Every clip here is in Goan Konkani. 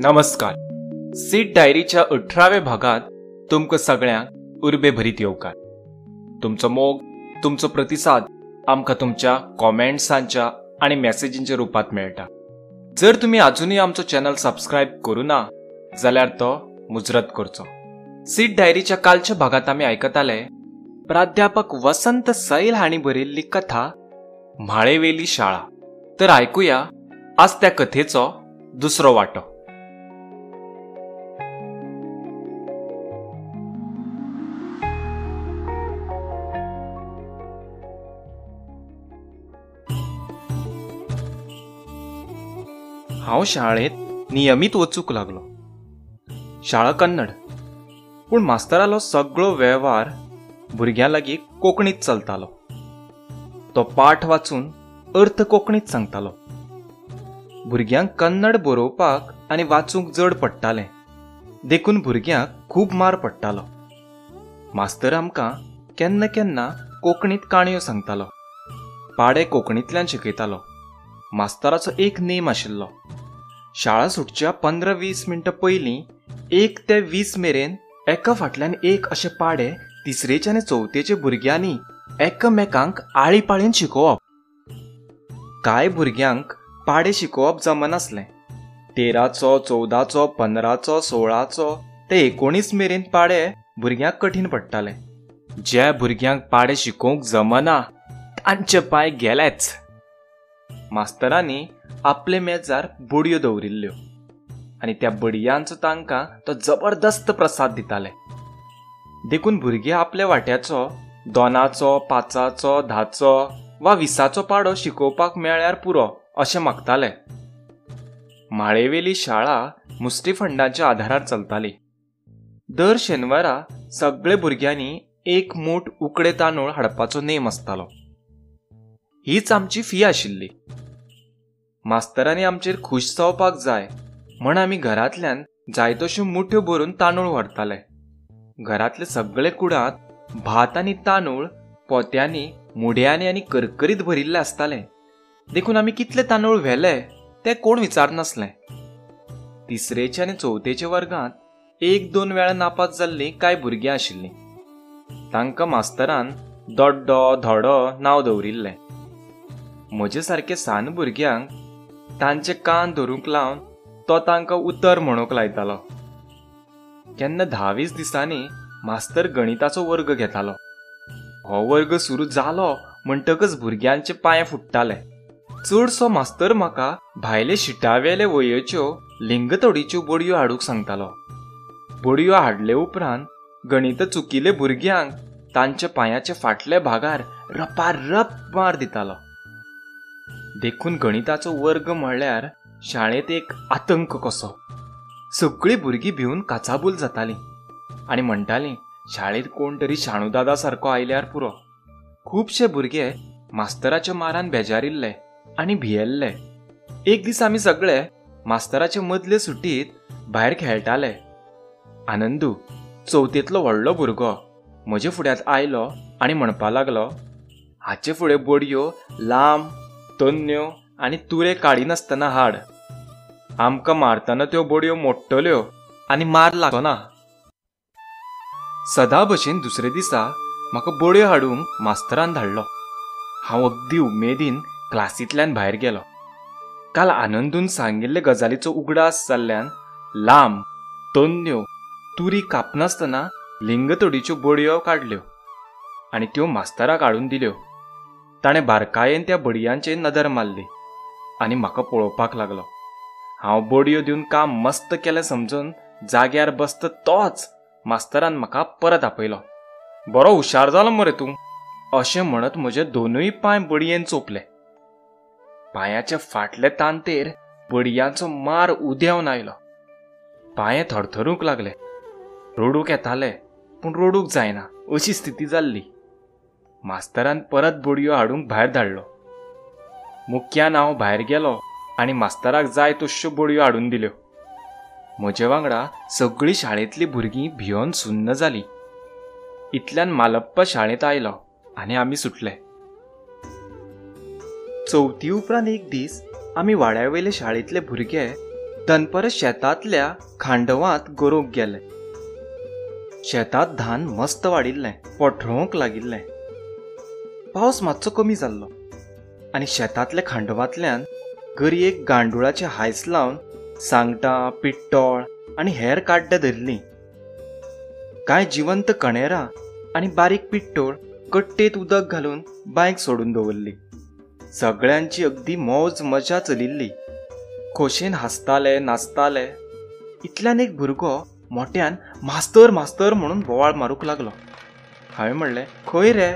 नमस्कार, सीट डायरीच्या 18व्या भागात तुमकां सगळ्यांक उर्बे भरीत येवकार. तुमचो मोग, तुमचो प्रतिसाद आमकां तुमच्या कॉमेंट्सांच्या आनी मॅसेजींच्या रुपात मेळटा. जर तुमी अजुनूय आमचो चॅनल सबस्क्रायब करूं ना जाल्यार तो मुजरत करचो. सीट डायरीच्या कालच्या भागात आमी आयकताले प्राध्यापक वसंत सैल हांणी बरयल्ली कथा म्हाळेवेली शाळा. तर आयकुया आज त्या कथेचो दुसरो वांटो. हांव शाळेंत नियमीत वचूंक लागलो. शाळा कन्नड, पूण मास्तरालो सगळो वेव्हार भुरग्यां लागीं कोंकणीत चलतालो. तो पाठ वाचून अर्थ कोंकणीत सांगतालो. भुरग्यांक कन्नड बरोवपाक आनी वाचूंक जड पडटालें, देखून भुरग्यांक खूब मार पडटालो. मास्तर आमकां केन्ना केन्ना कोंकणीत काणयो सांगतालो, पाडे कोंकणींतल्यान शिकयतालो. मास्तराचो एक नेम आशिल्लो, शाळा सुटच्या 15-20 मिनटां पयलीं 1 ते 20 मेरेन एका फाटल्यान एक अशे पाडे तिसरेच्या आनी चवथेच्या भुरग्यांनी एकामेकांक आळीपाळीन शिकोवप. कांय भुरग्यांक पाडे शिकोवप जमनासलें. 13चो, 14चो, 15चो, 16चो ते 19 मेरेन पाडे भुरग्यांक कठीण पडटाले. ज्या भुरग्यांक पाडे शिकोवंक जमना तांचे पांय गेलेच. मास्तरांनी आपले मेजार बडयो दवरिल्ल्यो आनी त्या बडयांचो तांकां तो जबरदस्त प्रसाद दिताले. देखून भुरगे आपल्या वाट्याचो 2चो, 5चो, 10चो वा 20चो पाडो शिकोवपाक मेळ्ळ्यार पुरो अशें मागताले. म्हाळेवेली शाळा मुस्तीफंडाच्या आधारार चलताली. दर शेनवारा सगळे भुरग्यांनी 1 मूठ उकडे तांदूळ हाडपाचो नेम आसतालो. हीच आमची फी आशिल्ली. मास्तरांनी आमचेर खूश जावपाक जाय म्हण आमी घरांतल्यान जायतश्यो मुठ्यो भरून तांदूळ व्हरताले. घरांतले सगळे कुडांत भात आनी तांदूळ पोत्यांनी, मुड्यांनी आनी करकरीत भरिल्ले आसताले. देखून आमी कितले तांदूळ व्हेले ते कोण विचारनासले. तिसरेच्या आनी चवथेच्या वर्गांत 1-2 वेळा नापास जाल्लीं कांय भुरगीं आशिल्लीं. तांकां मास्तरान दोड्डो, धोडो नांव दवरिल्लें. म्हजे सारके सान भुरग्यांक तांचे कान धरूंक लावन तो तांकां उतर म्हणूंक लायतालो. केन्ना 10-20 दिसांनी मास्तर गणिताचो वर्ग घेतालो. हो वर्ग सुरू जालो म्हणटकच भुरग्यांचे पांय फुट्टाले. चडसो मास्तर म्हाका भायले शिटावेले वयेच्यो लिंगतोडीच्यो बडयो हाडूंक सांगतालो. बडयो हाडले उपरांत गणित चुकिल्ले भुरग्यांक तांच्या पांयाच्या फाटल्या भागार रपारप मार दितालो. देखून गणिताचो वर्ग म्हळ्यार शाळेंत एक आतंक कसो. सगळीं भुरगीं भिवन काचाबूल जातालीं आनी म्हणटालीं, शाळेंत कोण तरी शाणूदादा सारको आयल्यार पुरो. खुबशे भुरगे मास्तराच्या मारान बेजारिल्ले आनी भियेल्ले. एक दीस आमी सगळे मास्तराचे मदले सुटीत भायर खेळटाले. आनंदू, चवथेंतलो व्हडलो भुरगो, म्हजे फुड्यांत आयलो आनी म्हणपाक लागलो, हाचे फुडें बडयो लांब, तन्न्यो आनी तुरे काडिनासतना हाड. आमकां मारतना त्यो बडयो मोडटल्यो आनी मार लागचो ना. सदां भशेन दुसरे दिसा म्हाका बडयो हाडूंक मास्तरान धाडलो. हांव अगदी उमेदीन क्लासींतल्यान भायर गेलो. काल आनंदून सांगिल्ले गजालीचो उगडास जाल्ल्यान लांब, तन्न्यो, तुरी कापनासतना लिंगतोडीच्यो बडयो काडल्यो आनी त्यो मास्तराक हाडून दिल्यो. ताणें बारकायेन त्या बडयांचेर नदर मारली आनी म्हाका पळोवपाक लागलो. हांव बडयो दिवन काम मस्त केलें समजून जाग्यार बसता तोच मास्तरान म्हाका परत आपयलो. बरो हुशार जालो मरे तूं, अशें म्हणत म्हजे दोनूय पांय बडयेन चोपले. पांयाच्या फाटले तांतेर बडयांचो मार उदेवन आयलो. पांये थरथरूंक लागले. रडूंक येताले पूण रडूंक जायना अशी स्थिती जाल्ली. मास्तरान परत बडयो हाडूंक भायर धाडलो. मुख्यान हांव भायर गेलो आनी मास्तराक जाय तश्यो बडयो हाडून दिल्यो. म्हजे वांगडा सगळीं शाळेंतलीं भुरगीं भियोन सुन्न जालीं. इतल्यान मालप्पा शाळेंत आयलो आनी आमी सुटले. चवथी उपरांत एक दीस आमी वाड्यावयले शाळेंतले भुरगे दनपरां शेतांतल्या खांडवांत गरोवंक गेले. शेतांत धान मस्त वाडिल्लें, पोटरोवंक लागिल्लें. पावस मातसो कमी जाल्लो आनी शेतांतल्या खांडवांतल्यान गरयेक गांडुळाचें हायस लावन सांगटां, पिट्टोळ आनी हेर काड्डां धरलीं. कांय जिवंत कणेरां आनी बारीक पिट्टोळ कट्टेत उदक घालून बांयक सोडून दवरली. सगळ्यांची अगदी मौज मजा चलिल्ली. खोशेन हांसताले, नाचताले. इतल्यान एक भुरगो मोट्यान मास्तर मास्तर म्हणून बोवाळ मारूंक लागलो. हांवें म्हणलें, खंय रे?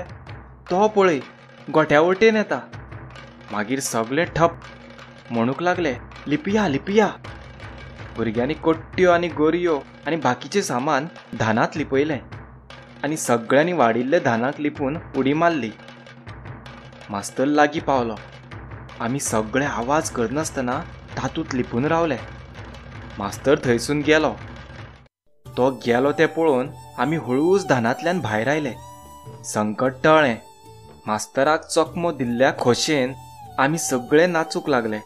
तो पळय गोठ्या वटेन येता. मागीर सगळे ठप म्हणूंक लागले, लिपया लिपया. भुरग्यांनी कट्ट्यो आनी गोरयो आनी बाकीचें सामान धानांत लिपयलें आनी सगळ्यांनी वाडिल्ले धानाक लिपून उडी मारली. मास्तर लागीं पावलो. आमी सगळे आवाज करनासतना तातूंत लिपून रावले. मास्तर थंयसून गेलो. तो गेलो तें पळोवन आमी हळूच धानांतल्यान भायर आयले. संकट टळ्ळें. मास्तराक चकमो दिल्ल्या खोशेन आमी सगळे नाचूंक लागले.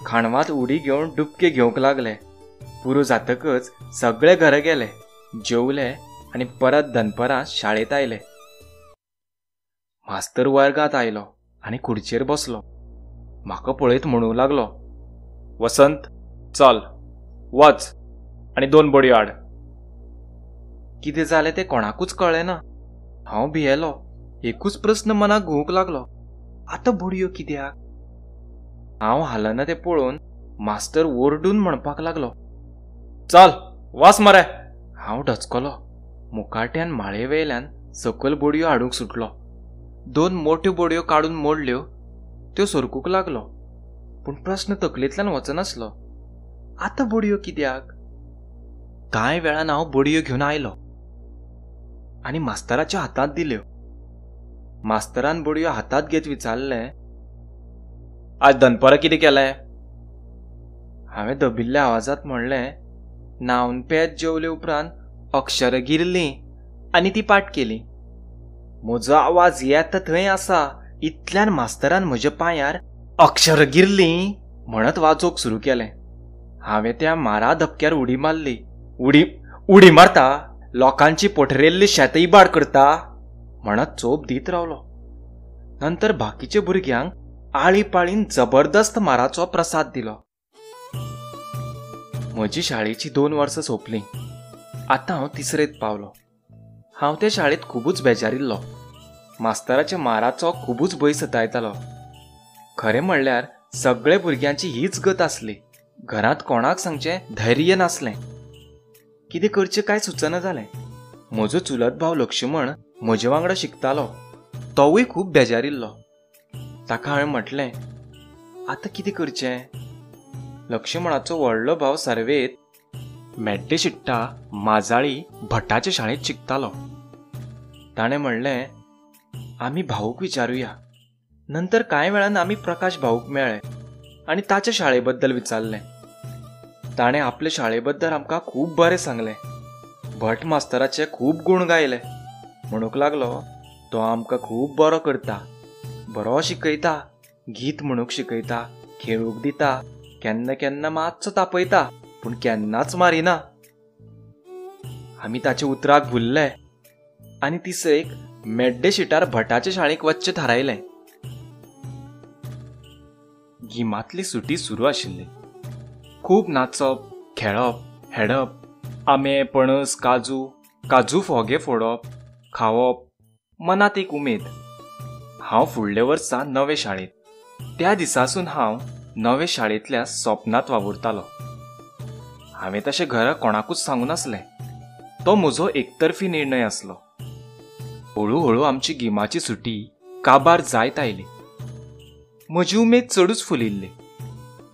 खाणवांत उडी घेवन डुबके घेवंक लागले. पुरो जातकच सगळे घरा गेले, जेवले आनी परत दनपरां शाळेंत आयले. मास्तर वर्गांत आयलो आनी खुर्चेर बसलो. म्हाका पळयत म्हणूंक लागलो, वसंत चल वच आनी 2 बडयो हाड. कितें जालें तें कोणाकूच कळ्ळें ना. हांव भियेलो. एकूच प्रस्न मनाक घुंवूंक लागलो, आतां बडयो कित्याक? हांव हालना तें पळोवन मास्तर ओरडून म्हणपाक लागलो, चल वच मरे. हांव डचकलो. मुकाट्यान माळे वयल्यान सकयल बडयो हाडूंक सुटलो. 2 मोट्यो बडयो काडून मोडल्यो, त्यो सरकूंक लागलो. पूण प्रस्न तकलेंतल्यान वचनासलो, आतां बडयो कित्याक? कांय वेळान हांव बडयो घेवन आयलो आनी मास्तराच्या हातांत दिल्यो. मास्तरान बडयो हातांत घेत विचारलें, आज दनपरां कितें केलें? हांवें दबिल्ल्या आवाजांत म्हणलें, न्हावन पेज जेवले उपरांत अक्षरां गिरलीं आनी ती पाठ केली. म्हजो आवाज येता थंय आसा इतल्यान मास्तरान म्हज्या पांयार अक्षरां गिरलीं म्हणत वाजोवंक सुरू केलें. हांवें त्या मारा धपक्यार उडी मारली. उडी उडी मारता, लोकांची पोटरेल्ली शेतां इबाड करता म्हणत चोप दीत रावलो. नंतर बाकीच्या भुरग्यांक आळी पाळीन जबरदस्त माराचो प्रसाद दिलो. म्हजी शाळेची 2 वर्सां सोंपलीं. आतां हांव तिसरेंत पावलो. हांव त्या शाळेंत खुबूच बेजारिल्लो. मास्तराच्या माराचो खुबूच भंय सतायतालो. खरें म्हणल्यार सगळे भुरग्यांची हीच गत आसली. घरांत कोणाक सांगचें धैर्य नासलें. कितें करचें कांय सुचना जालें. म्हजो चुलत भाव लक्ष्मण म्हजे वांगडा शिकतालो. तोवूय खूब बेजारिल्लो. ताका हांवें म्हटलें, आतां कितें करचें? लक्ष्मणाचो व्हडलो भाव सर्वेत मेड्डे शिट्टा माजाळी भटाच्या शाळेंत शिकतालो. ताणें म्हणलें, आमी भाऊक विचारुया. नंतर कांय वेळान आमी प्रकाश भाऊक मेळ्ळे आनी ताच्या शाळेबद्दल विचारलें. ताणें आपले शाळेबद्दल आमकां खूब बरें सांगलें. भट मास्तराचे खूब गूण गायले. म्हणूंक लागलो, तो आमकां खूब बरो करता, बरो शिकयता, गीत म्हणूंक शिकयता, खेळूंक दिता, केन्ना केन्ना मातसो तापयता, पूण केन्नाच मारिना. आमी ताच्या उतराक भुल्ले आनी तिसरेक मेड्डे शिटार भटाच्या शाळेक वचचें थारायलें. गिमांतली सुटी सुरू आशिल्ली. खूब नाचप, खेळप, हेडप, आंबे, पणस, काजू, काजू फोगे फोडप, खावप, मनांत एक उमेद. हांव फुडल्या वर्सा नवे शाळेंत. त्या दिसासून हांव नवे शाळेंतल्या सपनांत वावुरतालो. हांवें तशें घरा कोणाकूच सांगू नासलें. तो म्हजो एकतर्फी निर्णय आसलो. हळू हळू आमची गिमाची सुटी काबार जायत आयली. म्हजी उमेद चडूच फुलिल्ली.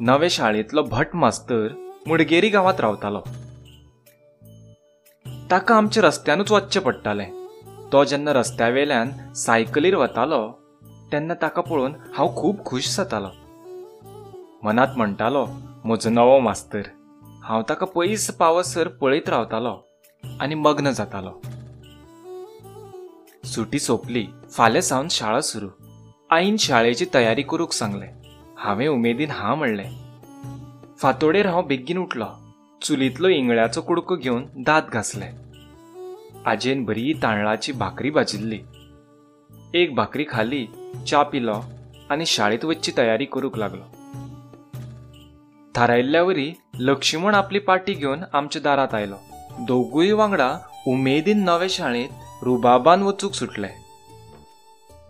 नवे शाळेंतलो भट मास्तर मुडगेरी गांवांत रावतालो. ताका आमच्या रस्त्यानूच वचचें पडटालें. तो जेन्ना रस्त्या वेल्यान सायकलीर वतालो तेन्ना ताका पळोवन हांव खूब खूश जातालो. मनांत म्हणटालो, म्हजो नवो मास्तर. हांव ताका पयस पावसर पळयत रावतालो आनी मग्न जातालो. सुटी सोंपली. फाल्यां सावन शाळा सुरू. आईन शाळेची तयारी करूंक सांगलें. हांवें उमेदीन हां म्हणलें. फांतोडेर हांव बेगीन उठलो. चुलींतलो इंगळ्याचो कुडको घेवन दांत घासले. आजेन बरी तांदळाची भाकरी भाजिल्ली. एक भाकरी खाली, च्या पिलो आनी शाळेंत वचची तयारी करूंक लागलो. थारायिल्ल्यावरी लक्ष्मण आपली पाटी घेवन आमच्या दारांत आयलो. दोगूय वांगडा उमेदीन नवे शाळेंत रुबाबान वचूंक सुटले.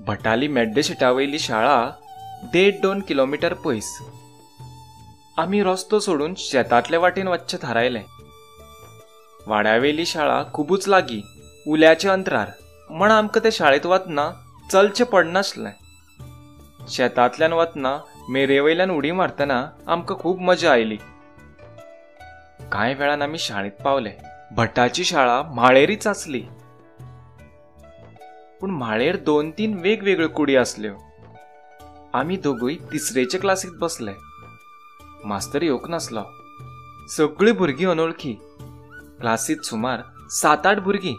भटाली मेड्डेशेटा वयली शाळा 1.5-2 किलोमिटर पयस. आमी रस्तो सोडून शेतांतले वाटेन वचचें थारायलें. वाड्यावेली शाळा खुबूच लागीं, उल्याच्या अंतरार, म्हण आमकां ते शाळेंत वतना चलचें पडनासलें. शेतांतल्यान वतना मेरेवयल्यान उडी मारतना आमकां खूब मजा आयली. कांय वेळान आमी शाळेंत पावले. भटाची शाळा माळेरीच आसली, पूण माळेर 2-3 वेगवेगळ्यो कुडी आसल्यो. आमी दोगूय तिसरेचे क्लासींत बसले. मास्तर येवंक नासलो. सगळीं भुरगीं अनोळखी. क्लासींत सुमार 7-8 भुरगीं.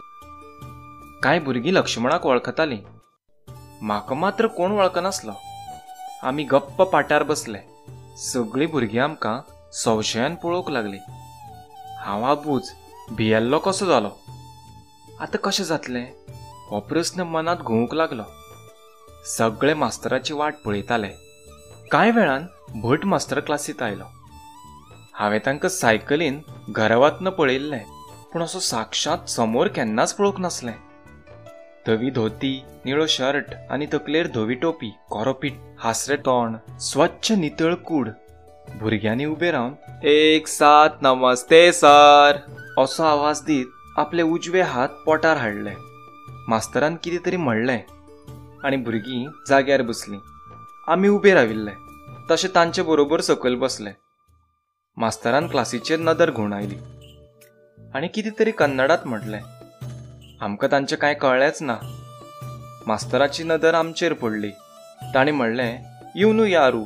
कांय भुरगीं लक्ष्मणाक वळखतालीं, म्हाका मात्र कोण वळखनासलो. आमी गप्प पाटार बसले. सगळीं भुरगीं आमकां संशयान पळोवंक लागलीं. हांव आबूज, भियेल्लो कसो जालो. आतां कशें जातलें हो प्रस्न मनांत घुंवूंक लागलो. सगळे मास्तराची वाट पळयताले. कांय वेळान भट मास्तर क्लासींत आयलो. हांवें तांकां सायकलीन घरा वतना पळयिल्लें, पूण असो साक्षात समोर केन्नाच पळोवंक नासलें. धवी धोती, निळो शर्ट आनी तकलेर धवी टोपी, कोरोपीट, हासरें तोंड, स्वच्छ नितळ कूड. भुरग्यांनी उबे रावन 1 7 नमस्ते सर असो आवाज दीत आपले उजवे हात पोटार हाडले. मास्तरान कितें तरी म्हणलें आनी भुरगीं जाग्यार बसलीं. आमी उबे राविल्ले तशें तांचे बरोबर सकयल बसले. मास्तरान क्लासीचेर नदर घुंवडायली आनी कितें तरी कन्नडांत म्हटलें. आमकां तांचें कांय कळ्ळेंच ना. मास्तराची नदर आमचेर पडली. ताणें म्हणलें, येवनू यारू.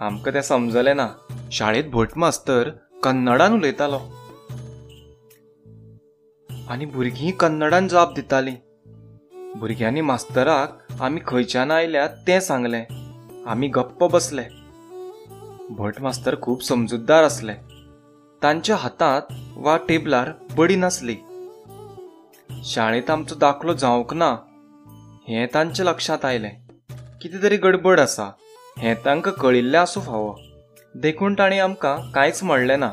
आमकां तें समजलें ना. शाळेंत भट मास्तर कन्नडान उलयतालो आनी भुरगीं कन्नडान जाप दितालीं. भुरग्यांनी मास्तराक आमी खंयच्यान आयल्यात तें सांगलें. आमी गप्प बसले. भट मास्तर खूब समजूतदार आसले. तांच्या हातांत वा टेबलार बडी नासली. शाळेंत आमचो दाखलो जावंक ना हें तांच्या लक्षांत आयलें. कितें तरी गडबड आसा हें तांकां कळिल्लें आसूं फावो, देखून तांणी आमकां कांयच म्हणलें ना.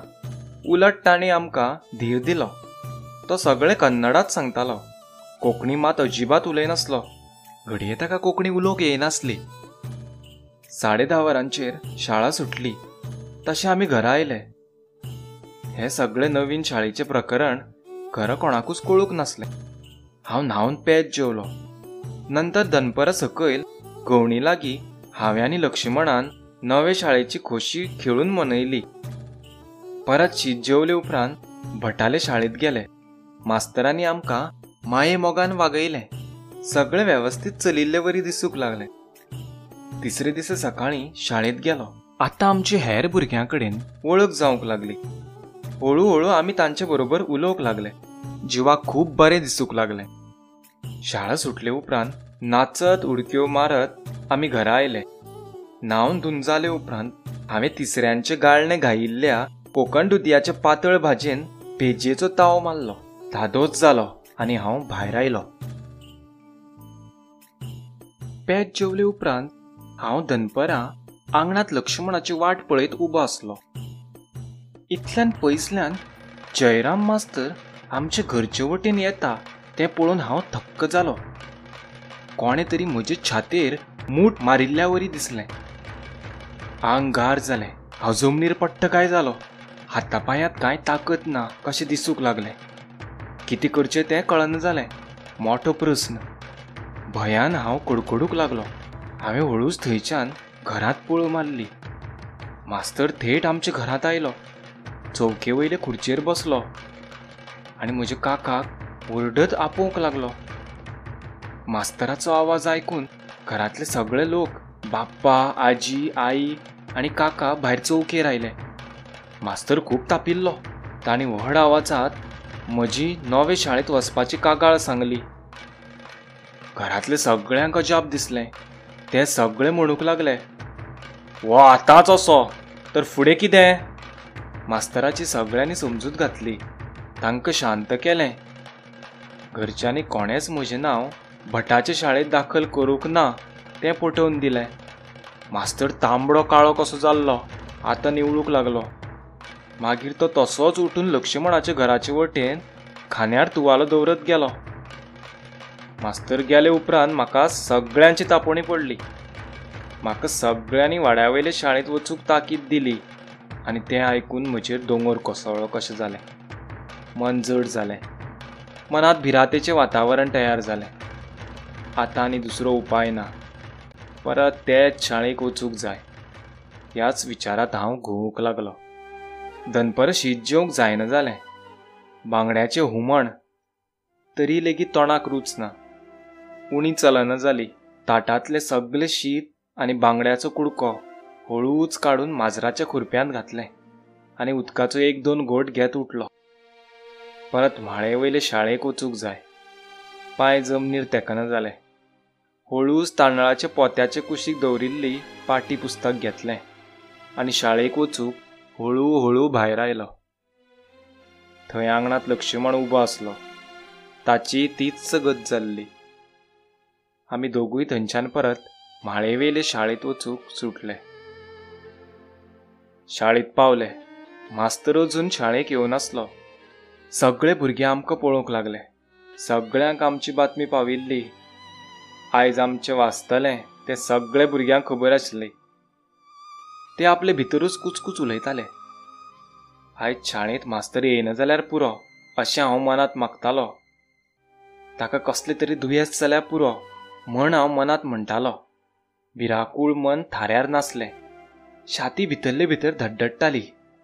उलट तांणी आमकां धीर दिलो. तो सगळें कन्नडांत सांगतालो. कोंकणी मात अजिबात उलयनासलो. घडये ताका कोंकणी उलोवंक येयनासली. 10:30 वरांचेर शाळा सुटली तशें आमी घरा आयले. हें सगळें नवीन शाळेचें प्रकरण घरा कोणाकूच कळूंक नासलें. हांव न्हावन पेज जेवलो. नंतर दनपरां सकयल गवणी लागीं हांवें आनी लक्ष्मणान नवे शाळेची खोशी खेळून मनयली. परत शीत जेवले उपरांत भटाले शाळेंत गेले. मास्तरांनी आमकां माये मोगान वागयलें. सगळें वेवस्थीत चलिल्ले वरी दिसूंक लागलें. तिसरे दिसा सकाळीं शाळेंत गेलो. आतां आमची हेर भुरग्यां कडेन वळख जावंक लागली. हळू हळू आमी तांचे बरोबर उलोवंक लागले. जिवाक खूब बरें दिसूंक लागलें. शाळा सुटले उपरांत नाचत उडक्यो मारत आमी घरा आयले. न्हावन धुवन जाले उपरांत हांवें तिसऱ्यांचें गाळणें घायिल्ल्या कोकण दुदयाच्या पातळ भाजयेन भेजयेचो ताव मारलो. धादोस जालो आनी हांव भायर आयलो. पेज जेवले उपरांत हांव दनपरां आंगणांत लक्ष्मणाची वाट पळयत उबो आसलो. इतल्यान पयसल्यान जयराम मास्तर आमचे घरचे वटेन येता तें पळोवन हांव थक्क जालो. कोणें तरी म्हजे छातयेर मूठ मारिल्ल्या वरी दिसलें. आंग गार जालें. हांव जमनीर पडटा काय जालो. हातापांयांत कांय ताकद ना कशें दिसूंक लागलें. कितें करचें तें कळना जालें. मोठो प्रस्न. भंयान हांव कडकडूंक लागलो. हांवें हळूच थंयच्यान घरांत पळोव मारली. मास्तर थेट आमच्या घरांत आयलो. चौके वयले खुर्चेर बसलो आनी म्हज्या काकाक ओरडत आपोवंक लागलो. मास्तराचो आवाज आयकून घरांतले सगळे लोक, बाप्पा, आजी, आई आनी काका भायर चौकेर आयले. मास्तर खूब तापिल्लो. ताणें व्हड आवाजांत म्हजी नवे शाळेंत वचपाची कागाळ सांगली. घरांतले सगळ्यांक अजाप दिसलें. ते सगळे म्हणूंक लागले, हो आतांच असो तर फुडें कितें? मास्तराची सगळ्यांनी समजूत घातली, तांकां शांत केलें. घरच्यांनी कोणेंच म्हजें नांव भटाचे शाळेंत दाखल करूंक ना तें पटोवन दिलें. मास्तर तांबडो काळो कसो जाल्लो, आतां निवळूंक लागलो. मागीर तो तसोच उठून लक्ष्मणाच्या घराचे वटेन खांद्यार तुवालो दवरत गेलो. मास्तर गेले उपरांत म्हाका सगळ्यांची तापोवणी पडली. म्हाका सगळ्यांनी वाड्या वयले शाळेंत वचूंक ताकीद दिली आनी तें आयकून म्हजेर दोंगर कोसळ्ळो कशें जालें. मन जड जालें. मनांत भिरांतेचें वातावरण तयार जालें. आतां आनी दुसरो उपाय ना, परत तेच शाळेक वचूंक जाय ह्याच विचारांत हांव घुंवूंक लागलो. दनपार शीत जेवंक जायना जालें. बांगड्याचें हुमण तरी लेगीत तोंडाक रूच ना. उणी चलना जाली. ताटांतलें सगळें शीत आनी बांगड्याचो कुडको हळूच काडून माजराच्या खुरप्यांत घातलें आनी उदकाचो एक दोन घोट घेत उठलो. परत म्हाळे वयले शाळेक वचूंक जाय. पांय जमनीर तेंकना जाले. हळूच तांदळाच्या पोत्याचे कुशीक दवरिल्ली पाटी पुस्तक घेतलें आनी शाळेक वचूंक हळू हळू भायर आयलो. थंय आंगणांत लक्ष्मण उबो आसलो. ताची तीच गत जाल्ली. आमी दोगूय थंयच्यान परत म्हाळेवेले शाळेंत वचूंक सुटले. शाळेंत पावले. मास्तर अजून शाळेक येवनासलो. सगळे भुरगे आमकां पळोवंक लागले. सगळ्यांक आमची बातमी पाविल्ली. आयज आमचें वाचतलें तें सगळे भुरग्यांक खबर आसली. ते आपले भितरूच कुचकूच उलयताले. आयज शाळेंत मास्तर येयना जाल्यार पुरो अशें हांव मनांत मागतालो. ताका कसलें तरी दुयेंस जाल्यार पुरो म्हण हांव मनांत म्हणटालो. भिराकूळ मन थाऱ्यार नासलें. छाती भितरले भितर धडधडटाली.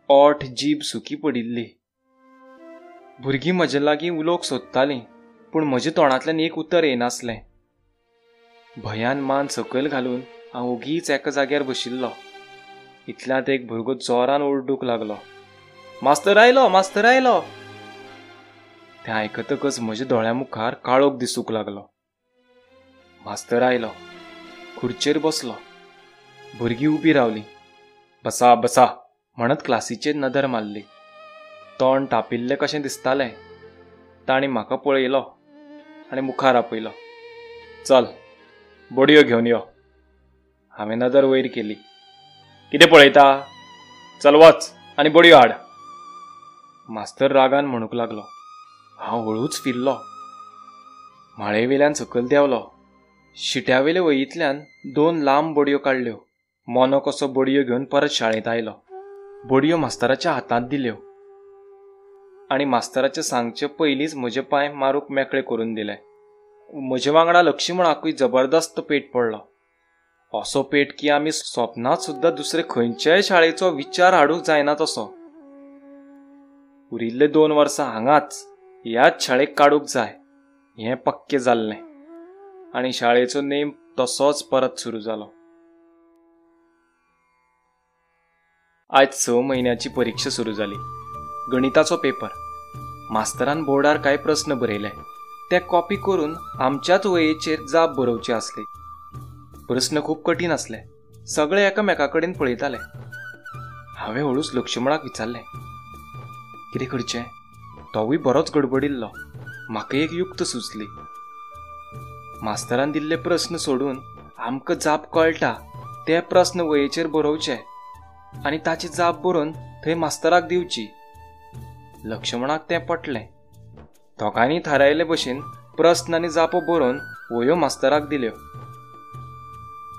ओठ जीब सुकी पडिल्ली. भुरगीं म्हजे लागीं उलोवंक सोदतालीं, पूण म्हज्या तोंडांतल्यान एक उतर येनासलें. भंयान मान सकयल घालून हांव ओगीच एका जाग्यार बशिल्लो. इतल्यांत एक भुरगो जोरान ओरडूंक लागलो, मास्तर आयलो, मास्तर आयलो. तें आयकतकच म्हज्या दोळ्यां मुखार काळोख दिसूंक लागलो. मास्तर आयलो, खुर्चेर बसलो. भुरगीं उबीं रावलीं. बसा बसा म्हणत क्लासीचेर नदर मारली. तोंड तापिल्लें कशें दिसतालें. तांणी म्हाका पळयलो आनी मुखार आपयलो. चल बडयो घेवन यो. हांवें नदर वयर केली. कितें पळयता? चल वच आनी बडयो हाड. मास्तर रागान म्हणूंक लागलो. हांव हळूच फिरलो. माळयेवेल्यान सकयल देंवलो. शिट्यावेले वयींतल्यान दोन लांब बडयो काडल्यो. मोनो कसो बडयो घेवन परत शाळेंत आयलो. बडयो मास्तराच्या हातांत दिल्यो आनी मास्तराचें सांगचे पयलींच म्हजे पांय मारूंक मेकळे करून दिले. म्हजे वांगडा लक्ष्मणाकूय जबरदस्त पेट पडलो. असो पेट की आमी स्वप्नांत सुद्दां दुसरे खंयच्याय शाळेचो विचार हाडूंक जायना तसो. उरिल्ले 2 वर्सां हांगाच ह्याच शाळेक काडूंक जाय हें पक्कें जाल्लें आनी शाळेचो नेम तसोच परत सुरू जालो. आयज 6 म्हयन्याची परिक्षा सुरू जाली. गणिताचो पेपर. मास्तरान बोर्डार कांय प्रस्न बरयले. ते कॉपी करून आमच्याच वयेचेर जाप बरोवची आसली. प्रस्न खूब कठीण आसले. सगळे एकामेका कडेन पळयताले. हांवें हळूच लक्ष्मणाक विचारलें, कितें करचें? तोवूय बरोच गडबडिल्लो. म्हाका एक युक्त सुचली. मास्तरान दिल्ले प्रस्न सोडून आमकां जाप कळटा ते प्रस्न वयेचेर बरोवचे आनी ताची जाप बरोवन थंय मास्तराक दिवची. लक्ष्मणाक तें पटलें. दोगांयनी थारायिल्ले भशेन प्रस्न आनी जापो बरोवन वयो मास्तराक दिल्यो.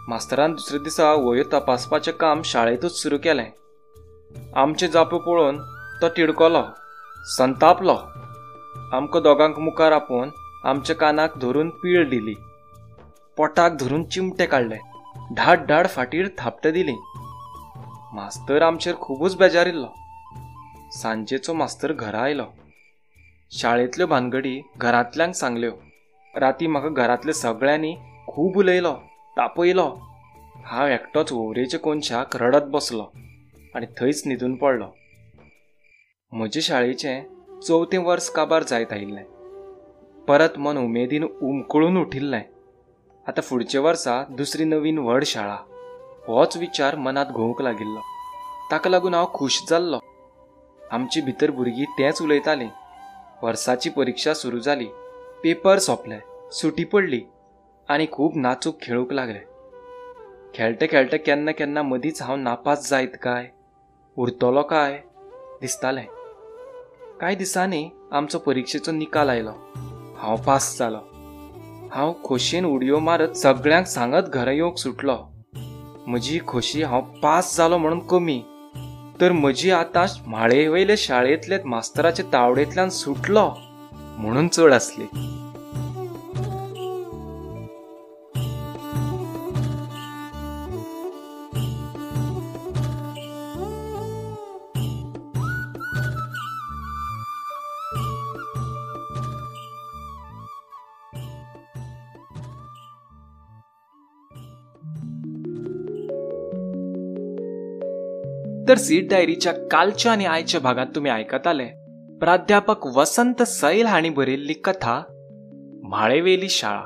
मास्तरान दुसऱ्या दिसा वयो तपासपाचें काम शाळेंतूच सुरू केलें. आमच्यो जापो पळोवन तो तिडकलो, संतापलो. आमकां दोगांक मुखार आपोवन आमच्या कानाक धरून पीळ दिली, पोटाक धरून चिमटे काडले, धाड धाड फाटीर थापटां दिली. मास्तर आमचेर खुबूच बेजारिल्लो. सांजेचो मास्तर घरा आयलो. शाळेंतल्यो भानगडी घरांतल्यांक सांगल्यो. राती म्हाका घरांतल्या सगळ्यांनी खूब उलयलो, तापयलो. हांव एकटोच होवरेच्या कोनशाक रडत बसलो आनी थंयच न्हिदून पडलो. म्हजे शाळेचें 4थें वर्स काबार जायत आयिल्लें. परत मन उमेदीन उमकळून उठिल्लें. आतां फुडच्या वर्सा दुसरी नवीन व्हड शाळा होच विचार मनांत घोवंक लागिल्लो. ताका लागून हांव खूश जाल्लो. आमची भितर भुरगीं तेंच उलयतालीं. वर्साची परिक्षा सुरू जाली, पेपर सोंपले, सुटी पडली आनी खूब नाचूक खेळूंक लागले. खेळटे खेळटे केन्ना केन्ना मदींच हांव नापास जायत काय, उरतलो काय दिसतालें. कांय दिसांनी आमचो परिक्षेचो निकाल आयलो. हांव पास जालो. हांव खोशयेन उडयो मारत सगळ्यांक सांगत घरा येवंक सुटलो. म्हजी खोशी हांव पास जालो म्हणून कमी, तर म्हजी आतां माळयेवयले शाळेंतले मास्तराचे तावडेंतल्यान सुटलो म्हणून चड आसली. तर सीट डायरीच्या कालच्या आनी आयच्या भागांत तुमी आयकताले प्राध्यापक वसंत सैल हांणी बरयल्ली कथा म्हाळेवेली शाळा.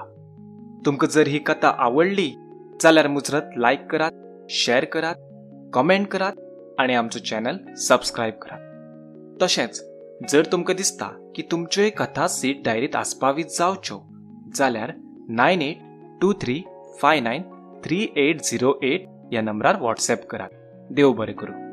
तुमकां जर ही कथा आवडली जाल्यार मुजरत लायक करात, शेअर करात, कमेंट करात आनी आमचो चॅनल सबस्क्रायब करात. तशेंच जर तुमकां दिसता की तुमच्योय कथा सीट डायरीत आस्पावीत जावच्यो जाल्यार 9823593808 ह्या नंबरार व्हॉट्सएप करात. देव बरें करूं.